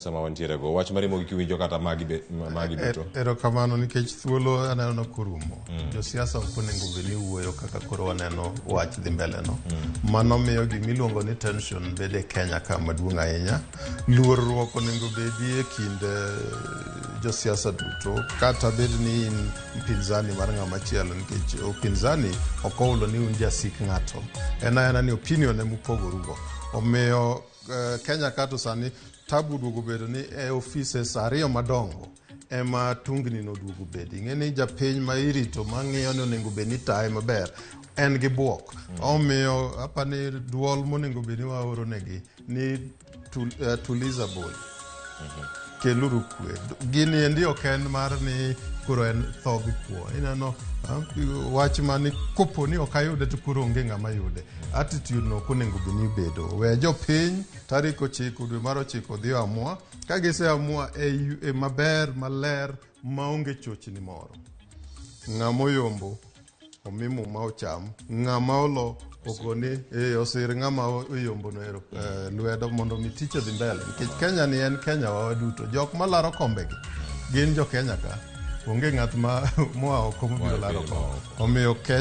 Sama wantiere go wach mari mogik iwinjo kata magi be, magi duto. Erokamano nikech thuolo aneno korumo. Josiasa ok onego bed ni wuoyo kaka koro waneno wach dhi mbele no. Mano miyo gimiluongo ni tension bedo e Kenya ka maduong' ahinya. Luorruok onego bedi e kind josiasa duto kata bed ni in mpinzani mar ng'ama chielo nikech upinzani ok ohulo ni un jasik ng'ato. En aena ni opinion ema upogorugo. Omiyo Kenya ka to sani tabu oduogo bedo ni e offices ariyo madongo ema tungni noduogo bedi. Ing'e ni japiny ma irito mang'iyo ni onego bed ni taye maber en gi buok. Omiyo apani duol monego bed ni waoro negi ni tuliza boli. Keluru kwe. Gini endi ok en mar ni koro en tho gi kwo. Ineno wach mani kopo ni ok ayude to koro onge ng'ama yude. Attitude no ok onego bed ni bedo. We jopiny tarik 9 dwe mar 9 dhi amua. Ka gise amua e maber maler maonge chochni moro. Ng'ama oyombo omi muma ocham, ng'ama olo ogone osir ng'ama oyombo no ero lwedo mondo mi tich odhi mbele nikech Kenya ni en Kenya wa waduto. Jok malaro kombegi gin jo Kenya ka. Onge ng'at ma moa oko mobiro laro kombe. Omiyo Kenya